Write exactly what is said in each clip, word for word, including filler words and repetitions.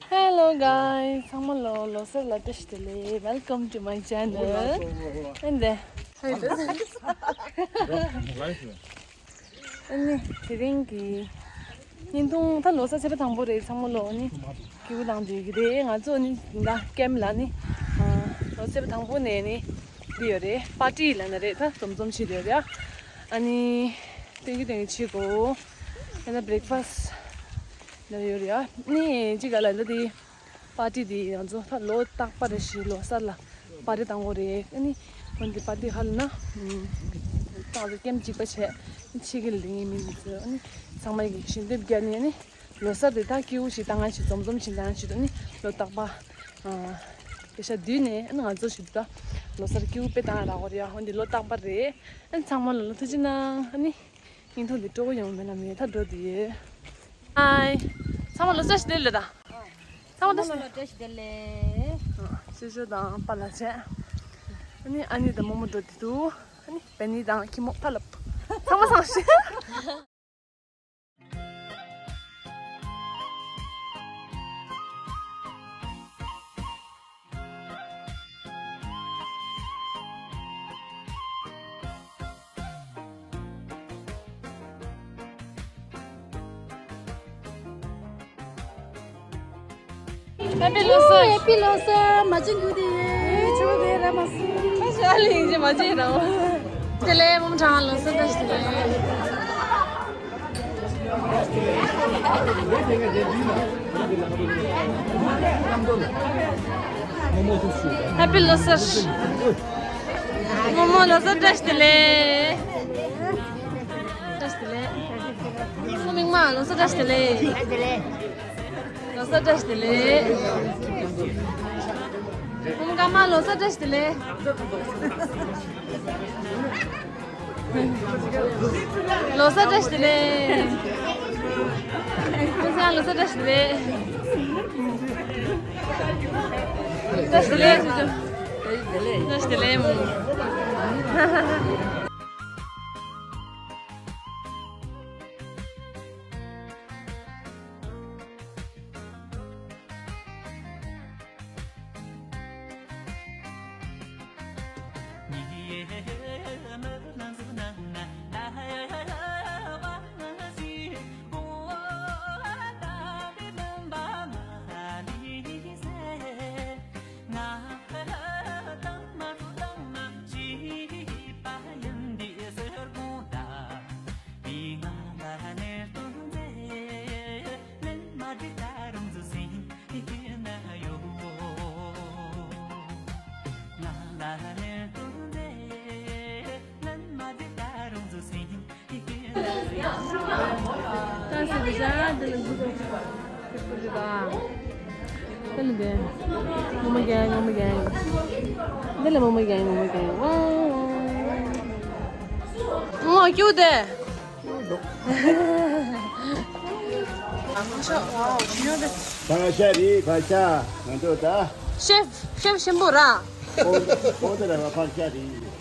Hello guys, ཚང་མ་ལོ་ལོ་གསར་ལ་བཀྲ་ཤིས་བདེ་ལེགས། Welcome to my channel. And then, ཨ་ནི་དེ་རིང་གི་བརྙན་ཐུང་ད་ལོ་གསར་ཚེས་པ་དང་པོ་རེད། ཚང་མ་ལོ་ནི་སྐྱིད་པོ་དང་འདུག་གི་རེད། ང་ཚོ་ནི་ད་ཀེམ་ལ་ནི་ལོ་གསར་ཚེས་པ་དང་པོ་ནས་ནི་འདི་ཡོད་རེད། པར་ཊི་ལབ་ན་རེད། ད་འཛོམས་འཛོམས་བྱེད་ཡོད་རེད། ཨ་ནི་སྟོན་གྱི་སྟོན་གྱི་བྱེད་དགོས། ཡང་ན་བྷི་རེག་ཕ་སི་ལ་ཡོད་རེད། ཨ་ནི་ཅི་ག་ལ་ད་དེ། པར་ཊི་འདི་ང་ཚོ་ད་ལོ་རྟག་པར་རེ་བཞིན་ལོ་གསར་ལ་པར་ཊི་བཏང་དགོས་རེད། ཨ་ནི་འོན་ཏེ་པར་ཊི་ཧ་ལ་ན་ད་ང་ཚོ་ཀེམ་གཅིག་པ་བྱས་ཕྱི་གི་ལ་ལེན་མི་འདི་ཚོ་ཨ་ནི་ཚང་མ་གི་ཞལ་འདེབས་བརྒྱབ་ནས་ཨ་ནི་ལོ་གསར་དེ་ད་སྐྱིད་པོ་ཞིག་བཏང་ང་ཞིག་འཛོམས་འཛོམས་ཞིག་བཏང་ང་ཞིག་ཨ་ནི་ལོ་རྟག་པར་པེ་ཤ་བསྡུས་ནས་ཨ་ནི་ང་ཚོ་ཞིག་ད་ལོ་གསར་སྐྱིད་པོ་དཔེ་བཏང་ཡ་རག་གོ་རེད། ཡ་འོན་ཏེ་ལོ་རྟག་པར་རེད། ཨ་ནི་ཚང་མ་ལ་ལོ་ཐུགས་རྗེ་གནང་། ཨ་ནི། བརྙན་ཐུང་འདི་སྤྲོ་པོ་ཡོང་མེད་ན་མེད། ད་འགྲོ་དུས་ཡོད། ཧའི། ཚང་མ་ལོ་གསར་ཞིག་བདེ་ལེགས་ད། ཚང་མ་ལོ་གསར་ཞིག་བདེ་ལེགས། ཨ། སུ་ཞོ་དང་པཱ་ལགས་བྱས། ཨ་ནི་ཨ་ནི་དང་རྨོ་མོ་འགྲོ་དུས་འདུག་ཨ་ནི་བེ་ནི་དང་ཁྱི་མོ་ཕ་ལབ། ཚང་མ་སང་ཞིག་ཧེ་པི་ལོ་གསར། ཧེ་པི་ལོ་གསར། མ་བྱིན་རྒྱུ་དེ་ཡོད། ཆུ་དེ་ར་མ་སུ། ཁ་ཤ་ལིང་ཅི་མ་བྱིན་ར། དེ་ལས་མོམ་གྲང་ལོ་གསར་བཀྲ་ཤིས་བདེ་ལེགས། ཧེ་པི་ལོ་གསར། རྨོ་མོ་ལོ་གསར་བཀྲ་ཤིས་བདེ་ལེགས། བཀྲ་ཤིས་བདེ་ལེགས། ཚོ་མིག་དམར་ལོ་གསར་བཀྲ་ཤིས་བདེ་ལེགས། ལོ་གསར་བཀྲ་ཤིས་བདེ་ལེགས། རྨོ་མོ་དཀར་དམར་ལོ་གསར་བཀྲ་ཤིས་བདེ་ལེགས། ལོ་གསར་བཀྲ་ཤིས་བདེ་ལེགས། ཀུན་བཟང་ལོ་གསར་བཀྲ་ཤིས་བདེ་ལེགས། བཀྲ་ཤིས་བདེ་ལེགས་ཞུ་ཅོ། བཀྲ་ཤིས་བདེ་ལེགས་མོ། ཕག་ཤ་རེད། ཕག་ཤ་ང་ཚོ་ད། ཤེཕ་ཤེཕ་ཆེན་པོ་ར། ཨོ་ཨོ་དེ་ར་ཕག་ཤ་རེད།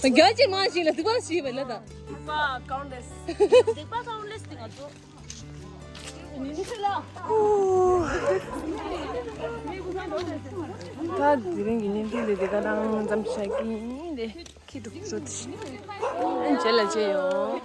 རྒྱ་ཆེ་མང་ཞིག་ལ་སྡིག་པ་ཞིག་བས་ལ་ད། སྡིག་པ་countless། སྡིག་པ་countless་དེ་ང་ཚོ། ད་དེ་རིང་གི་བརྙན་འཕྲིན་དེ་དེ་ག་རང་མཚམས་བཞག་གི་ཡིན་ཏེ། ཁྱི་འདུག་བཟོ་དེ་རྗེས་ལ་མཇལ་ཡོང་།